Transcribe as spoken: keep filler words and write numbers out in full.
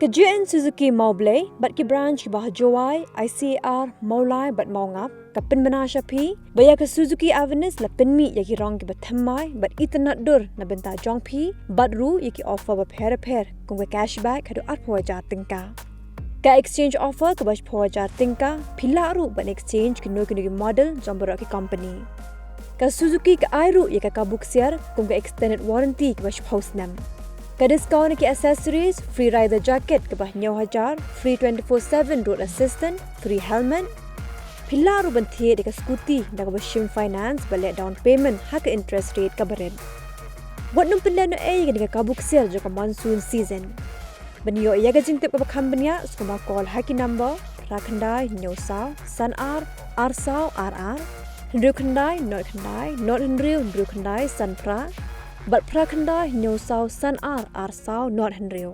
Ka J N Suzuki Mawblei bad ki branch kiba ha Jowai, I C A R, Mawlai bad Mawngap ka pynbna sha phi ba ïa ka Suzuki Avenis la pynmih ïa ki rong kiba thymmai bad itynnad dur na bynta jong phi, bad ruh ïa ki offer bapher bapher kum ka cashback haduh arphew hajar tyngka. Ka exchange offer kaba shiphew hajar tyngka, phi lah ruh ban exchange kino kino ki model jong baroh ki company. Ka Suzuki ka ai ruh ïa ka kabu ksiar kum ka extended warranty kaba shiphew snem. Ka discount na ki accessories, free rider jacket kaba hynñiew hajar, free twenty-four seven road assistant, free helmet. Phi lah ruh ban thied ïa ka scooty da kaba shim finance bad leh down payment ha ka interest rate kaba rit. Wat nym pynlehnohei ïa kane ka kabu ksiar jong ka monsoon season. Ban ïoh ïa ka jingtip kaba kham bniah, sngewbha call ha ki number phra khyndai hynñiew saw san ar ar saw ar ar, hynriew khyndai nod khyndai nod hynriew hynriew khyndai san phra, bad phra khyndai hynñiew saw san ar ar saw nod hynriew.